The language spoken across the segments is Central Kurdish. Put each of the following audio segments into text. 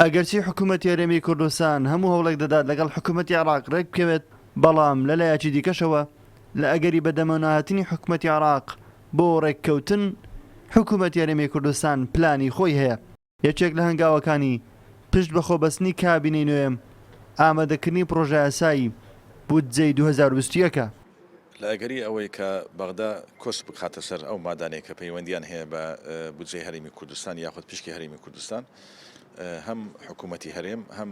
ئەگەرچی حکوومەتی هەرێمی کوردستان هەموو هەوڵێک دەدات لەگەڵ حکوومەتی عێراق رێکبکەوێت، بەڵام لەلایەکی دیکەشەوە لە ئەگەری بەدەمەونەهاتنی حکوومەتی عێراق بۆ رێککەوتن، حکوومەتی هەرێمی کوردستان پلانی خۆی هەیە. یەکێک لە هەنگاوەکانی پشت بەخۆبەستنی کابینەی نۆیەم، ئامادەکردنی پڕۆژەیاسای بودجەی 2021 ە. لە ئەگەری ئەوەی کە بەغدا کۆسپ بخاتە سەر ئەو مادانەی کە پەیوەندییان هەیە بە بودجەی هەرێمی کوردستان یاخود پشکی هەرێمی کوردستان، هەم حکوومەتی هەرێم هەم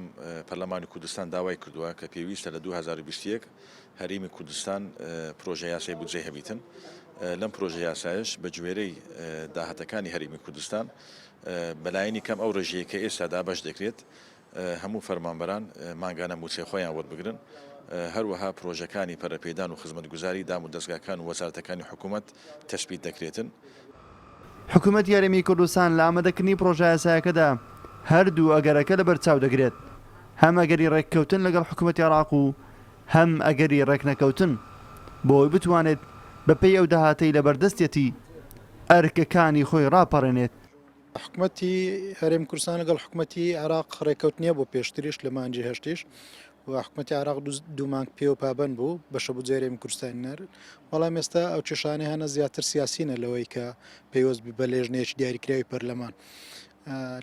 پەرلەمانی کوردستان داوای کردووە کە پێویستە لە 2021 هەرێمی کوردستان پرۆژە یاسای بودجەی هەبیتن. لەم پرۆژە یاسایەش بە گوێرەی داهاتەکانی هەرێمی کوردستان بەلایەنی کەم ئەو ڕێژەیە کە ئێستا دابەش دەکرێت هەموو فەرمانبەران مانگانە مووچەی خۆیان وەربگرن، هەروەها پرۆژەکانی پەرەپێدان و خزمەتگوزاری دام و دەزگاکان و وەزارەتەکانی حکوومەت تەسبیت دەکرێتن. حکومەتی هەرێمی کوردستان لە ئامادەکردنی پڕۆژەیاسایەکەدا هەردوو ئەگەرەکە لەبەرچاو دەگرێت، هەم ئەگەری ڕێککەوتن لەگەڵ حکومەتی عێراق و هەم ئەگەری ڕێکنەکەوتن، بۆ ئەوەی بتوانێت بەپێی ئەو داهاتەی لەبەردەستیەتی ئەرکەکانی خۆی ڕاپەڕێنێت. حکومەتی هەرێم کوردستان لەگەڵ حکومەتی عێراق ڕێککەوتنیە بۆ پێشتریش لە مانگی هەشتیش و حکومەتی عێراق دوو مانگ پێوە پابەند بوو بەشە بودجەی هەرێمی کوردستانی نارد بەڵام ئێستا ئەو کێشانەی هەنە زیاتر سیاسینە لەوەی کە پەیوەست بی بە لێژنەیەکی دیاریکراوی پەرلەمان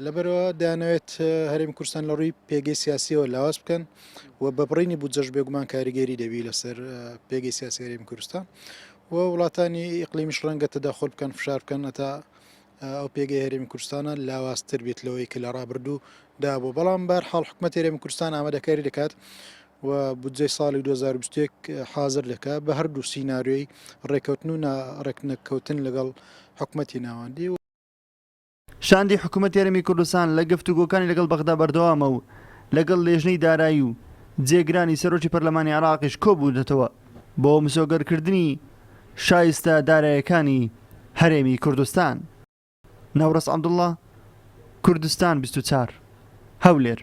لەبەرەوە دەیانەوێت هەرێمی کوردستان لە ڕووی پێگەی سیاسیەوە لاواز بکەن و بە بڕینی بودجەش بێگومان کاریگەری دەبی لەسەر پێگەی سیاسی هەرێمی کوردستان و وڵاتانی ئیقلیمیش ڕەنگە تەداخل بکەن فشار بکەن هەتا ئەو پێگەی هەرێمی کوردستانە لاوازتر بێت لەوەی کە لە ڕابردوو دابوو بەڵام بار حاڵ حکومەت هەرێمی کوردستان ئامادەکاری دەکات و بودجەی ساڵی 2021 حاضر دەکات بە هەردوو سیناریۆی ڕێککەوتن و ڕێکنەکەوتن لەگەڵ حکومەتی ناوەندی. شاندی حکومەتی هەرێمی کوردستان لە گفتوگۆکانی لەگەڵ بەغدا بەردەوامە و لەگەڵ لێژنەی دارایی و جێگرانی سەرۆکی پەرلەمانی عێراقیش کۆبوونەتەوە بۆ مسۆگەرکردنی شایستە دارایەکانی هەرێمی کوردستان. نەورەس عەبدوڵڵا، کوردستان 24، هەولێر.